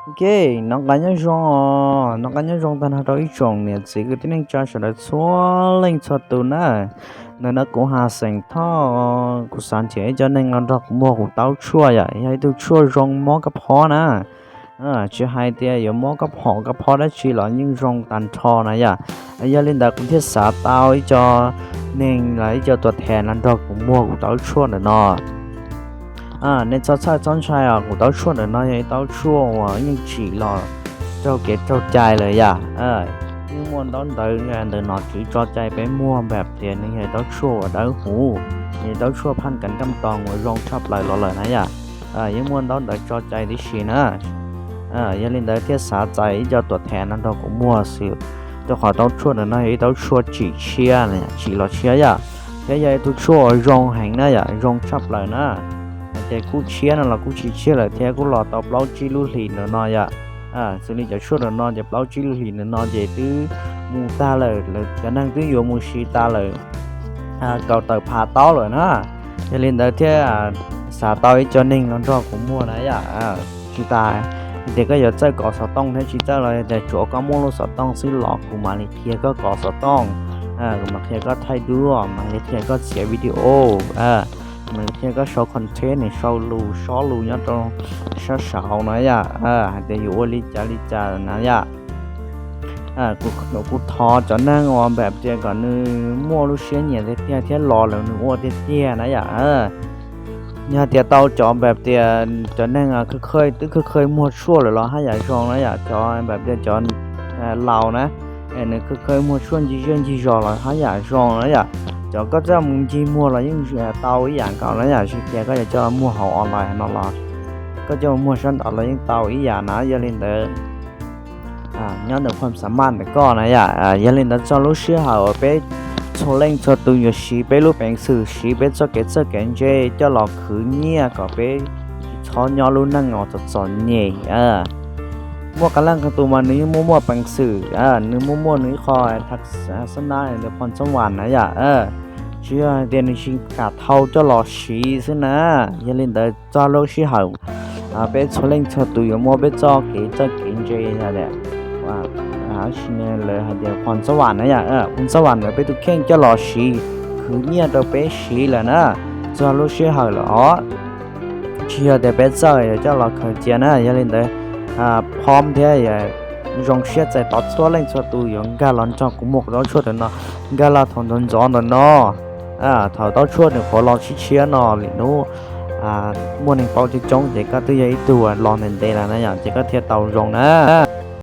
Ok, noj qab nyob zoo os, noj qab nyob zoo tag nrho rau ib tsoom niam txiv kwv tij neej tsa sawv daws txhua leej txhua tus na. Ntawm no kuv Has Xeem Thoj, kuv xav nrhiav ib co neeg los nrog kuv muag kuv taub tshuaj yom, yog ib tug tshuaj zoo mob kab phob na. Tsis hais tias yuav mob kab phom kab phob dab tsi los yeej zoo tag nrho na yom. Yog li ntawd kuv thiaj xav tau ib co neeg los ib co tuam thev los nrog kuv muag kuv taub tshuaj ntawm no. Nej txhob txhawj txhob ntshai os, kuv taub tshuaj ntawm no yog ib taub tshuaj uas yeej tsim los raug kev raug cai lawm yom. Yeej muaj ntaub ntawv ntawm nom tswv tso cai peb muag npaum tias nws yog ib taub tshuaj uas dawb huv, yog ib taub tshuaj phaj kav kam tog uas zoo tshaj plaws los lawm na yom. Yeej muaj ntaub ntawv tso cai tib si na. Yog li ntawd thiaj xav txais ib co tuam thev no nrog kuv muag xwb, rau qhov taub tshuaj ntawm no yog ib taub tshuaj tsim tshiab, tsim los tshiab yom, thiab yog ib tug tshuaj uas zoo heev na yom, zoo tshaj plaws na. Hais tias kuj tshiab no los kuj tsis tshiab lawm thiab, kuj los tau plaub tsib lub hlis ntawm no yom. Xws li cov tshuaj ntawm no ces plaub tsib lub hlis ntawm no ces twb mus tag lawm, cov neeg twb yuav mus siv tas lawm kaum tawm phav taub lawm na. Yog li ntawd thiaj xav tau ib co neeg los nrog kuv muag na yom. Tsis tas tias koj yuav txawj kov xov tooj thiab tsis txawj los tias tsuav koj muaj lub xov tooj xwb los kuv mam li qhia koj kov xov tooj, kuv mam qhia koj thaij duab, mam li qhia koj txiav video, mam li qhia koj sau content, sau lus sob lus nyob rau sab saud no yom. Hais tias yuav ua li cas li cas na yom. Kuv thov cov neeg uas npaum tias kom nws muaj lub siab nyiam tiag tiag thiab los lawm nws ua tiag tiag na yom. Yog tias tau cov npaum tias cov neeg khawj khawj twb khawj khawj muag tshuaj lawm los haj yam zoo na yom, cov npaum tias cov laus na, nws khawj khawj muag tshuaj ncig zej ncig zos los haj yam zoo na yom. Cov koj coj mus ncig muag los yeej tau ib yam nkaus na yom, tsis tias koj yuav coj muag hauv online no los koj coj muag sab nraud los yeej tau ib yam na. Yog li ntawd nyob ntawm khuam xav maj ntawm koj na yom. Yog li ntawd txog lub sij hawm uas peb txhua leej txhua tus yuav siv peb lub peev xwm, siv peb txoj kev txawj kev ntse coj los khwv nyiaj kom peb tsis txhob nyob lub neej uas txom txom nyem. Muaj qee leej qee tus mas nws yeej muaj muaj peev xwm, nws muaj muaj nws ib qho xab nab ntawm phoo txob vas na yom. Tsis yog hais tias nws tsis kam thau coj los siv xwb na. Yog li ntawd txog lub sij hawm peb txhua leej txhua tus yuav muaj peb txoj kev txawj kev ntse, tab sis lawv hais tias phoo txob vas na yom, phoo txob vas ntawd peb tus kheej coj los siv khwv nyiaj rau peb siv lawm na. Txog lub sij hawm lawm os, tsis yog tias peb txawj yuav coj los khaws cia na. Yog li ntawd, phom thiab zoo siab txais tos txhua leej txhua tus yuav nkag los nrog kuv muag kuv taub tshuaj ntawm no, nkag los thaum ntxov ntxov ntawm no. Thaum taub tshuaj nws qhuav los tshiab tshiab no, lwm hnub muaj neeg paub coob coob ces koj twb yog ib tug los ntev ntev lawm na yom, ces koj thiaj tau zoo na.